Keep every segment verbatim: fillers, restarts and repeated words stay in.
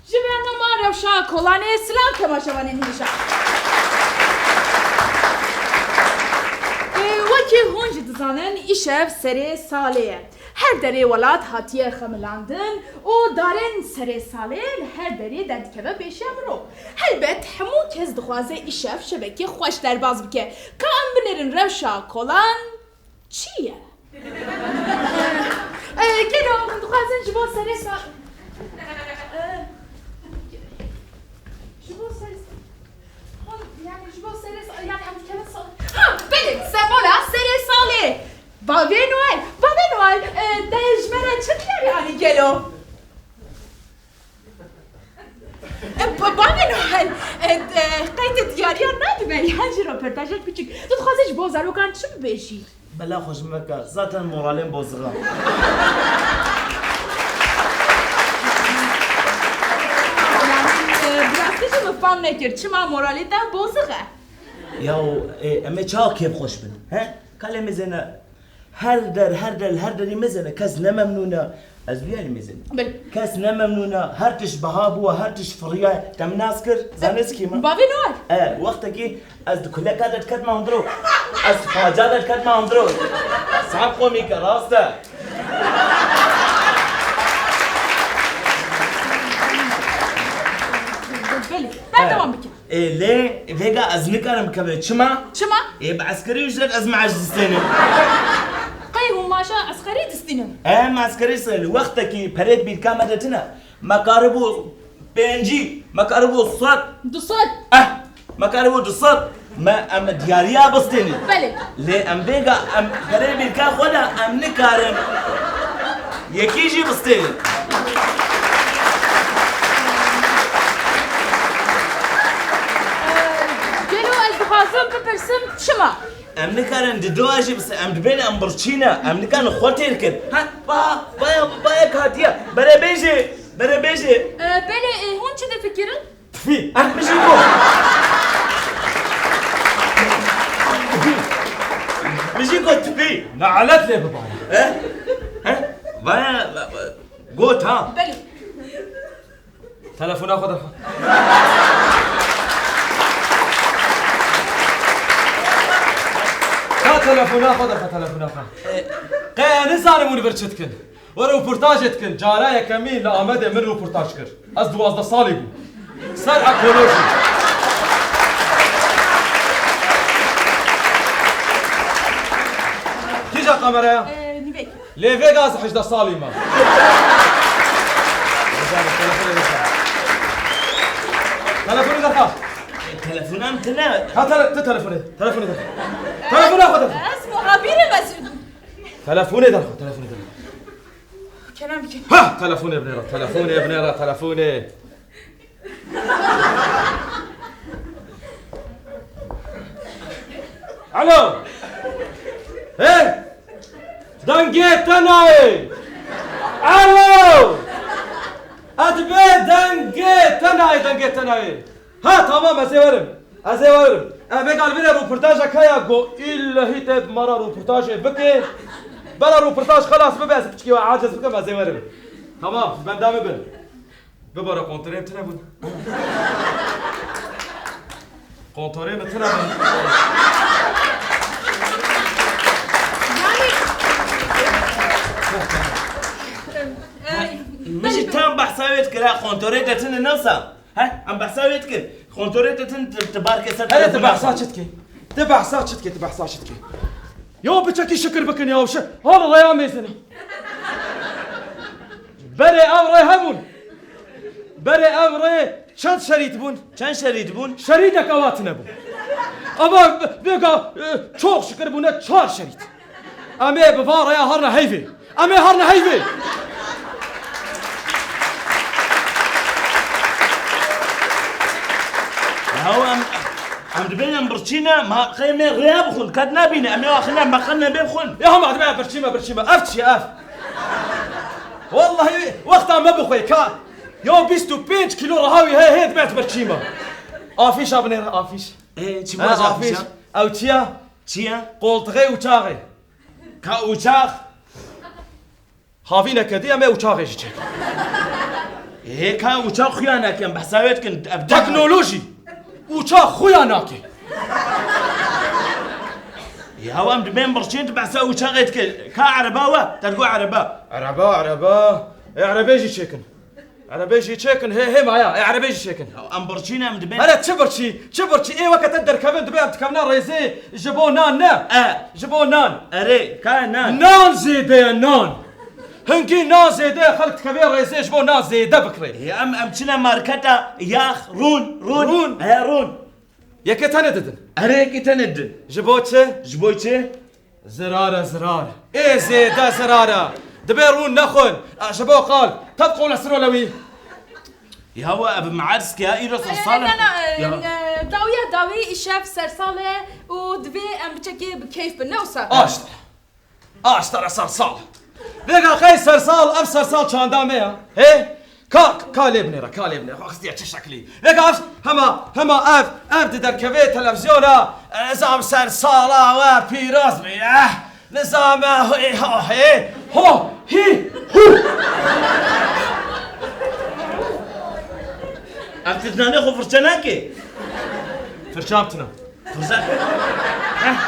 Ji bernama Rewşa Kolanê silav temaşevanên hêja. Ê, wekî hûn jî dizanin, îşev serê salê ye. Her derê welat hatiye xemilandin û darên serê salê li her derê derdikeve pêşiya mirov. Helbet hemû kes dixwaze îşev şevekê xweş derbas bike. Ka em binêrin Rewşa Kolan çi ye? Ee, gelo hûn dixwazin ji bo serê sa-, ee, ji bo serê sa-, hûn, yani ji bo serê sa-, yani em dikevin sa-, ha, belê, sembola serê salê. Bavê Noel, Bavê Noel, ee, te ji me re çi diyarî anî gelo? E, ba-, bavê Noel, e, e, qey tu diyariya nadî me, yan jî roportajek piçik. Tu dixwazî ji bo zarokan çi bibêjî? Bela xwe ji me ke, zaten moralên bozixa. Yani, e, bi rastî jî min fam nekir, çima moralê te bozix e? Yaw, e, em ê çawa kêfxweş bin, he? Kalê mêzêne. Her der, her der, her derî mêzêne, kes ne memnûn e. Ez wî alî mêzêne. Bil. Kes ne memnûn e, her tişt biha bû, her tişt firiya. Te min nas kir, zanî ez kî me? Bavê Noel. E, wextekî ez di kuleka de diketime hundirê. Ez faca de diketime hundirê. Sab komîk e, rast e. Belê. Berdewam bike. Ê, lê vêga ez nikarim bikeve. Çima? Çima? Ê, bi eskerî ücret ez meaş distênim. Qey hûn maaşa eskerî distînin? Em eskerî sê li wextekî perê di bîrka me de tune. Me karibû pêncî, me karibû sed. Du sed. Eh, me karibû du sed. Me em diyariya bistênin. Belê. Lê em vêga em perê bîrka xwe de em nikarin yekî jî bistênin. Gelo ez dixwazim bipirsim çima? Em nikarin di doa jî bistênin. Em dibên em birçî ne. Em nikarin xwe têr kin. Ha, ba, baya, baya hatiye. Bere bêjê, bere bêjê. E, belê, e, hûn çi difikirin? Tifî. Eh, min jî got. Min jî got tifî. Nalet lê bibare. Eh? Eh? Vaya, got ha. Belê. Telefona xwe derxe. Ka telefona xwe derxe, telefona xwe. Qe nizanim hûn vir çi dikin. We röportajê dikin. Cara yekemîn li Amedê min röportaj kir. Ez duwazdeh salî bûm. Ser ekolojî. Kîja kameraya? Ee, Nîvek. Lê vêga ez hejdeh salî me. Telefonê derxe. Telefonam tune. Ha, tele-, tu telefonê. Telefonê derxe. Telefona xwe derxe. Ez muhabîrim ez. Telefonê derxe, telefonê derxe. Kerem bikin. Ha, telefonê binêre, telefonê binêre, telefonê. Alo. Hey! Dengê te nayê. Alo. Ez dibê dengê te nayê, dengê te nayê. Ha, tamam, ez ê werim. Ez ê werim. Em vêga li vê re rûportajek heye, go îllehî tê di me re rûportajê bike. Bela rûportaj xelas bibe, ez piçkî we aciz bikim, ez ê werim. Tamam, benda min bin. Bibore, kontorê min tune bûn. Kontorê min tune bûn. Yanî, e, Min jî tam behsa wê dikir, ha, kontorê te tune ne wisa. He? Em behsa wê dikin. Kontorê te tune, tu, tu barkê ser Hele tu telefonê behsa xwe. Çi dikî? Tu behsa çi dikî? Tu behsa çi dikî? Ya biçekî şikir bikin ya, şi-, hala raya mêzin e. Berê ev rê hebûn. Berê ev rê çend şerît bûn? Çend şerît bûn? Şerîtek ewa tune bû. Ama vêga, e, çok şikir bûne çar şerît. Em ê bi van raya harine heyvê. Em ê harine heyvê. Yahu em, em dibên em birçî ne, ma qey em ê rêya bixwin, ket nabîne, em ê axine, me qe nebê bixwin. Ya hema dibê birçî me, birçî me. Ev çi ye, ev? Wallahî wexta me bixwe ka. Ya bîst û pênc kîlo reha wî heye, hê dibê birçî me. Afîşa binêre, afîş. Ê, çi Ha, baş afîş. Afîşa? Ew çi ye? Çi ye? Qoltixê uçaxê. Ka uçax? Havîneke dî em ê uçaxê jî çêkin. Ê, ka uçax xuya nakin, behsa wê dikin, ev teknolojî. Uçax xuya nake. Ya, em dibên birçîn, tu behsa uçaxê dikî. Ka ereba we, te digot ereba. Ereba, ereba. Ê, erebê jî çêkin. Erebê jî çêkin, hê, hê maya, ê, erebê jî çêkin. Ya, em birçîn, em dibên. Hele çi birçî, çi birçî, ê weke te derkevin, dibê em dikevine rêzê ji bo nan ne. E. Ji bo nan. Erê, ka nan. Nan zêde ye, nan. Hingî nan zêde ye, xelk dikeve rêzê ji bo nan zêde bikirê. Ê, em, em çine marketa yax, rûn, rûn. Rûn. He, rûn. Yekê tenê didin. Erê, yekê tenê didin. Ji bo çi? Ji bo çi? Zirar e, zirar. Ê zêde zirar e. Dibê rûn nexwin. E, ji bo qal. Tev kolesterol e wî. Ya we, ev meerz ke ya, îro ser sal e. Na, na, e, Ya. e, dawiya dawî îşev sersal e û divê em biçekê bi keyf bin, ne wisa? Aşt. Aşt, te re sersal. Vêga qey sersal, ev sersal çanda me ya. Hê? Ka, ka lê binêre, ka lê binêre. Xwe xistiye çi şeklî. Vêga ev, hema, hema ev, ev di derkevê televizyona, e, zam sersala we pîroz be, eh. Nizame ho, ho, he, ho, hi, hu. Ev tu nanê xwe firçe nake? Firçam tune. Firçe? Heh.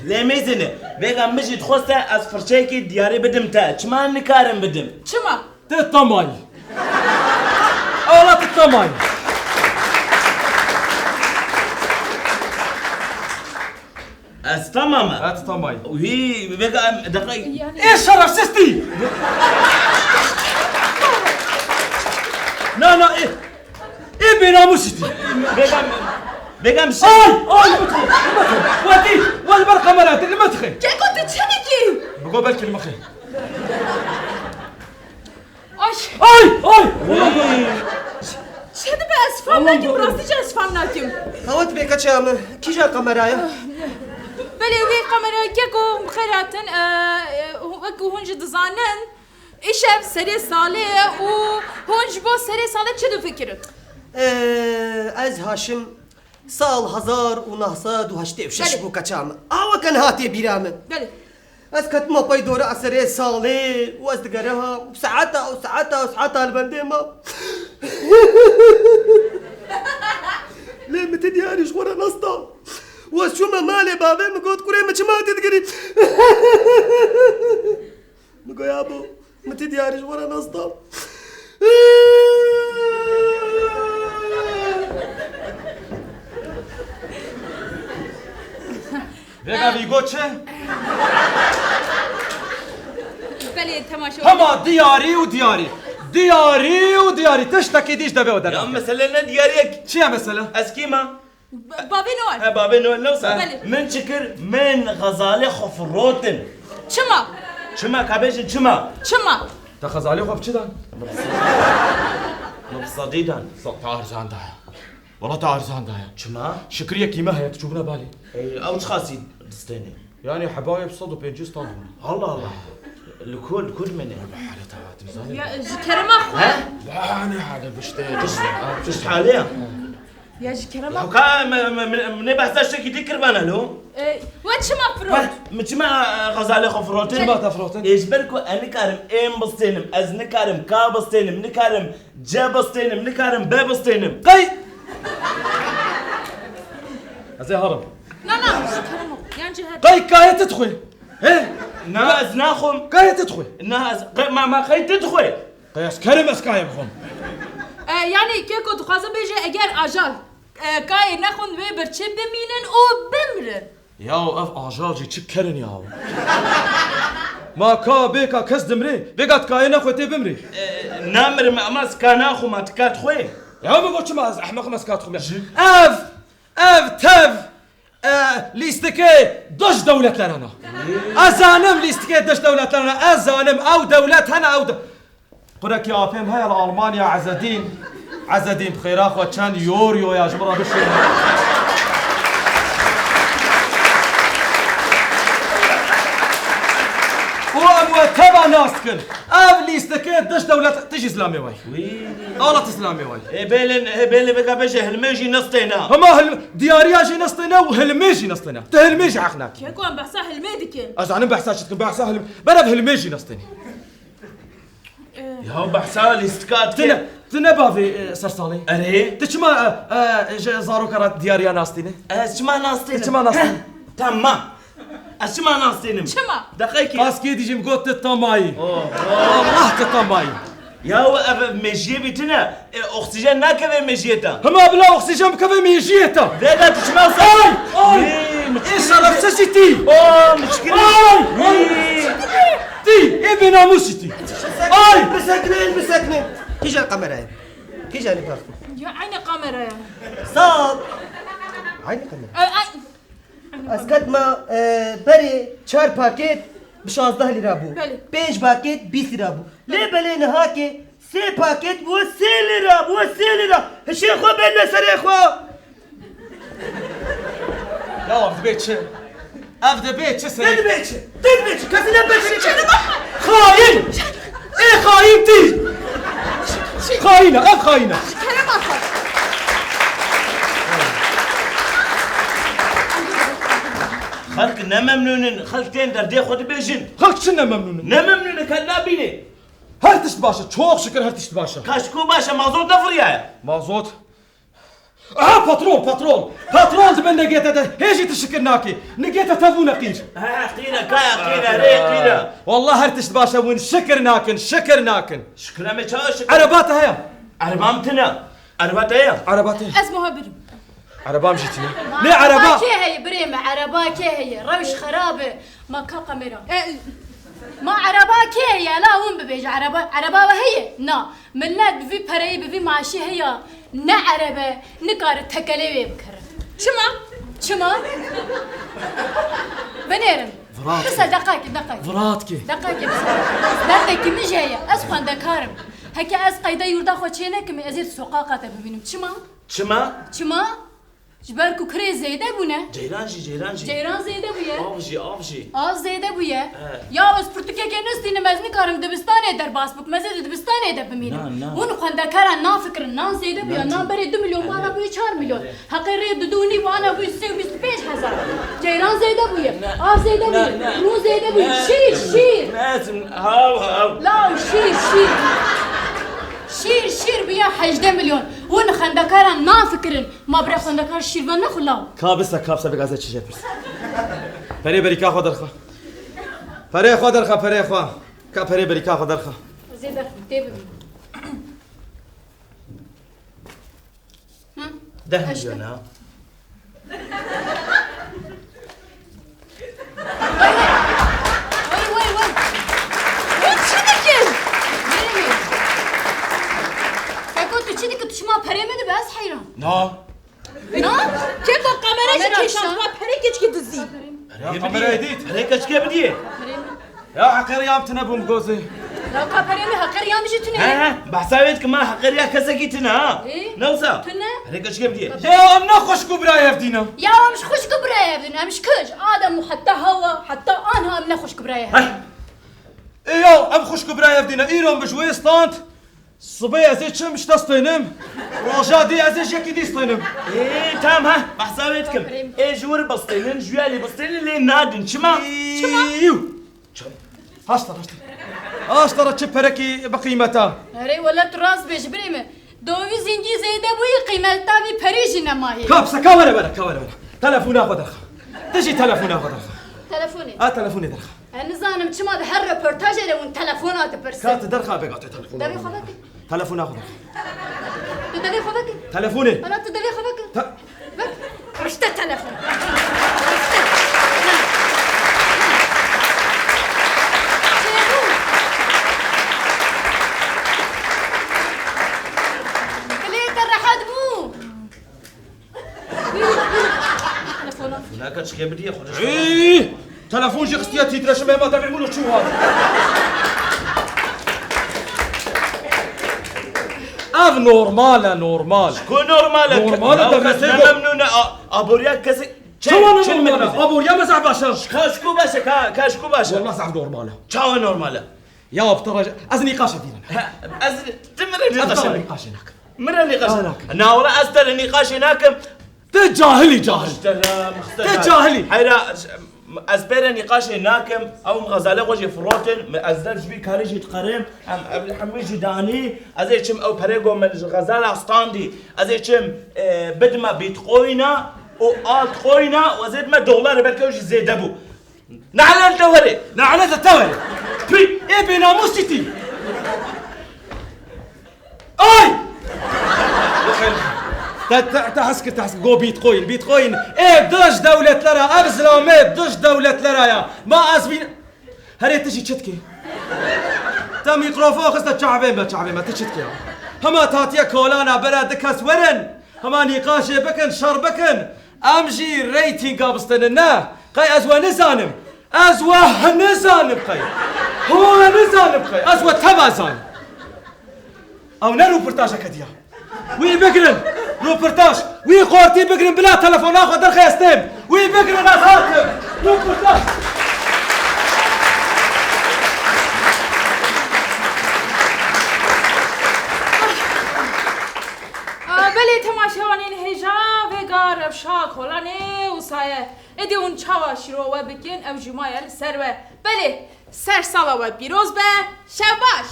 Lê mêzine. Vêga min jî dixweste ez firçeyekî diyarî bidim te. Çima nikarim bidim? Çima? Te tamayî. Ala te tamayî. Ez tamam e. Ez tamayî. Wî vêga em deqe Yani Ê şerefsiztî! Na, na, ê, ê bênamûsîtî. Vêga em, vêga em şer- Ay, ay, li min dixê, li min dixê. Wetî, we li ber kamera tê, li min dixê. Keko, tu çi dikî? Bigo belkî li min xê. Ay! Ay! Ay! Çi dibe, ez fam nakim, rastî jî ez fam nakim. Hewet bê keça min, kîja kameraya? Belê, wê kameraya keko xeratin, e, e, wek hûn jî dizanin, îşev serê salê ye û hûn ji bo serê salê çi difikirin? E, ez Haşim, sal hezar û neh sed û heştê û şeş Belê. bû keça min. Aweke niha tê bîra min. Belê. Ez ketime pey dora serê salê û ez digeriha û saeta û saeta û saeta li bendê ma. Lê min ti diyarî ji xwe re nesta. Û ez çûme malê bavê min got, "Kurê min, çima tê digirî?" Min got, "Yabo, min ti diyarî ji xwe re nesta." Vêga vî got çi? Belê, temaşe. Hema diyarî û diyarî. Diyarî û diyarî. Tiştekî dî ji devê we Ya dernaket. mesele ne diyariyek. Çi ye mesele? Ez kî me? Ba-, Bavê Noel. He, bavê Noel ne wisa? Belê. Min çi kir? Min xezalê xwe firotin. Çima? Çima? Ka bêjin çima? Çima? Te xezalê xwe bi çi dan? Min bi sedî dan. Te erzan daye. Wala te erzan daye. Çima? Şikriyekî me heye, tu çûbûne balê. Ey, ew çiqasî distêne? Yani hebawê bi sed û pêncî stand bûne. Allah Allah. Li ku, li ku dimêne? Bi hale te hatim zanî. Ya, ji kerema xwe. He? Ba ne hale bişte. Pişt, pişt hale ya. Ya ji kerema Ya xwe. ka me, me, me, me ne behsa ştekî dî kirvana lo? E, we çima firot? Heh, min çima, e, xezalê xwe firotin? Çima te firotin? Ê, ji ber ku ez nikarim êm bistênim, ez nikarim ka bistênim, nikarim ce bistênim, nikarim be bistênim. Qey! Ez ê herim. Na, na, ji kerema xwe. Yan jî her Qey kayê tu dixwî? He? Na, ez naxwim. Kayê tu dixwî? Na, ez, qe-, ma, ma qey tu dixwî? Qey ez kerim ez kayê bixwim? E, yani, keko dixwaze bêje, eger ajal, e, kayê nexwin wê birçî bimînin û bimrin. Yaw, ev ajal jî çi kerin yaw. Ma ka bê ka kes dimrê, bê ka tu kayê nexwe tê bimrê. E, namirim, ama ez ka naxwim, ma tu ka dixwê? Ya min got çima ez ehmeqim ez ka dixwim ya. Ev, ev tev, e, lîstikê dış dewletlerana. Ez zanim lîstikê dış dewletlerana, ez zanim ew dewlet hene ew de-, Qurekî apê min heye li Almanya, Ezedîn. Ezedîn, bi xêra xwe çend euro ya ji min re bişêne. Û em we teva nas dikin. Ev lîstikê dış dewlet, tu jî zilamê wayî. Wî. Ala tu zilamê wayî. Ê bêlin, ê bêlin vêga bêje hilmê jî nistêne. Hema hilm-, diyariya jî nistêne û hilmê jî nistêne. Tu hilmê jî heq nakî. Keko, em behsa hilmê dikin. Ez zanim behsa çi dikim, behsa hilm-, berev hilmê jî nistêne. Ya behsa lîstika dike. Tu ne, tu ne bavê, e, sersalê? Erê. Tu çima, e, e, ji zaroka re diyariya nastîne? Ez çima nastînim? Tu çima nastîne? Tamam. Ez çima nastînim? Çima? Deqekî. Kaskê dijîm got tu tamayî. Oh. Allah tu tamayî. Ya ev, ev mêjiyê bîtine, e, oksîjen nakeve mêjiyê te. Hema bila oksîjen bikeve mêjiyê te. Veda tu çima sa? Ay! Ay! Ê şerefsiz jî tî! Oh, mi çikirî. Ay! Ay! Tî! Ê bênamûs jî tî! Ay! Bisekine, bisekine. Kîjan kamerayê? Kîjanî baxtî? Ya aynı kameraya. Sağ ol. Aynı kamera. Ay, ay. Ez ketime, e, berê çar paket bi şazdeh lîra bû. Belê. Pênc paket bîst lîra bû. Lê belê niha ke sê paket bû sê lîra, bû sê lîra. Hişê xwe bende serê xwe. Ya ev dibê çi? Ev dibê çi serê? Ne dibê çi? Ne dibê çi? Kesî ne dibê çi? Xayîn! Ê xayîn tî! Xayîn e, ev xayîn e. Xelk ne memnûn in, xelk tên derdê xwe dibêjin. Xelk çi ne memnûn in? Ne memnûn in, xelk nabînê. Her tişt baş e, çok şükür her tişt baş e. Kaşko baş e, mazot nefiriyaye. Mazot? Aha, petrol, petrol. Petrol dibe nigê te de hê jî tu şikir nakî. Nigê te tevûne qîr. Ha, qîr e, kaya qîr e, rê qîr e. Wallah her tişt baş e, hûn şikir nakin, şikir nakin. Şikir em ê çawa şikir? Ereba te heye? Ereba min tune. Ereba te ye? Ereba te ye? Ez muhabir im. Ereba min jî tune. Lê ereba kê heye birê me? Ereba kê heye? Rewş xerab e. Ma ka kamera. E, Ma ereba kê heye? La hûn bibêje ereba, ereba we heye? Na. Millet bi vî pereyê, bi vî maaşî heya ne erebe nikare tekelê wê bikire. Çima? Çima? Binêrin. Virat. Kisa deqakê, deqakê. Virat ki. Deqakê, kisa. Derdekî min jî heye. Ez xwendekar im. Heke ez qeyda yurda xwe çênekim, ez ê soqaqa te bibînim. Çima? Çima? Çima? Ji ber ku kirê zêde bûne. Ceyran jî, ceyran jî. Ceyran zêde bûye. Av jî, av jî. Av zêde bûye. He. Ya ez pirtûkekê nistînim, ez nikarim dibistanê derbas bikim, ez ê di dibistanê de bimînim. Na, na. Hûn xwendekaran nafikirin, nan zêde bûye, nan berê du milyon bana bûye çar milyon. Heqê rê du du nîv ana bûye sê û bîst û pênc hezar. Ceyran zêde bûye, av zêde bûye, rûn zêde bûye. Şîr, şîr. Hav, hav. Law, şîr, şîr. Şîr, şîr bûye hejdeh milyon. Hûn xwendekaran nafikirin. Ma bira xwendekar şîrvan nexwe law. Ka bise, ka bise, vê gazê çi jê pirs. Perê berîka xwe derxe. Perê xwe derxe, perê xwe. Ka perê berîka xwe derxe. Zê derxe, tê bibî. Hı? Deh milyon ha. Wey, wey, wey. Hûn çi dikin? Feko, tu çi dikî? Tu çima perê min dibe? Ez heyran. Na. Na? Keto kamera ji kêşan, tu perê keçikê dizî. Ya, kamerayê dît. Perê keçikê bidiyê. Ya heqê riya tune bûm gozê. Ya ka perê min heqê riya min jî tune. He, he, behsa wê dikim, ma heqê riya kesekî tune ha. Ê? Ne wisa? Tune? Perê keçikê bidiyê. De ya em ne xwişk û birayê hev dîne. Ya em ji xwişk û birayê hev dîne, em ji kî? Ji Adem û heta Hewa, heta anha em ne xwişk û birayê hev dîne. Ê ya, em xwişk û birayê hev dîne, îro min ji wê stand. Sibê ez ê çim ji te stênim. Roja dî ez ê ji yekî dî stênim. Ê, tam ha, behsa wê dikim. Ê, ji wir bistênin, ji wî alî bistênin, lê nadin. Çima? Çima? Çim. Haşta, haşta. Haşta re çi perekî bi qîmeta. Erê, wele tu rast bêjî birê min. Dovîz hingî zêde bûyî, qîmeta vî perî jî nemayî. Ka bise, ka were, were, ka were, were. Telefona xwe derxe. Tu jî telefona xwe derxe. Telefonê. Ha, telefonê derxe. Ez nizanim çima di her reportajê de hûn telefona dipirsin. Ka tu derxa bêga te telefona. Devê xwe veke. Telefona xwe veke. Tu devê xwe veke. Telefonê. Ana tu devê xwe veke. Te- Vek. Rişte telefon. Rişte. Dilê te rehet bû. Telefona. Naka çike bidiye xwe. Ey! Telefon jî xistiye tîtreşim, hema devê min û çû hat. Ev normal e, normal. Ku normal e? Normal e, ya, devletê kes ne bu. Memnûn e, a-, aboriya kesê. Çawa ne normal e? Aboriya me zehf baş e. Ka şku baş e, ka, ka şku baş e. Wallah zehf normal e. Çawa normal e? Ya, bi te re ez nîqaşê dînim. He, ez, tu min re nîqaşê nakim. Nîqaşê nakim. Min re nîqaşê nakim. Nîqaşê nakim. Na, wela ez te re nîqaşê nakim. Tu cahilî, cahil. Îşte, tu cahilî. Heyra, Ez pê re nîqaşê nakim, ew em xezalê xwe jî firotin, min ez dev ji vî karî jî diqerim, em ev li hemû jî danî, ez ê çim ew perê ku min ji xezala standî, ez ê çim, e, bidime bitcoin'a û altcoin'a û ez ê dime dolarê, belke ew jî zêde bû. Nehlet te were! Nehlet te were! Pî, ê bênamûs çitî! Ay! Te, te, te hez kir, te hez kir. Go Bitcoin, Bitcoin. Ê dij dewletlere, ev zilamê dij dewletlere ya. Ma ez bîn-, Herê tu jî çi dikî? Te mîkrofon xiste çavê me, çavê me, tu çi dikî ya? Hema tatiye kolana bere du kes werin. Hema nîqaşê bikin, şer bikin. Em jî reytinga bistinin, ne? Qey ez we nizanim. Ez we nizanim qey. Ho nizanim qey. Ez we teva zanim. Ew ne rûpirtajeke diya. Wî bigirin. Rûpirtaj. Wî qortî bigirin, bila telefona xwe derxê ez têm. Wî bigirin, ez hatim. Rûpirtaj. A, belê temaşevanên hêja, vêga rewşa kolanê wisa ye. Êdî hûn çawa şîrova we bikin, ew jî maye li ser we. Belê, ser sala we pîroz be, şev baş.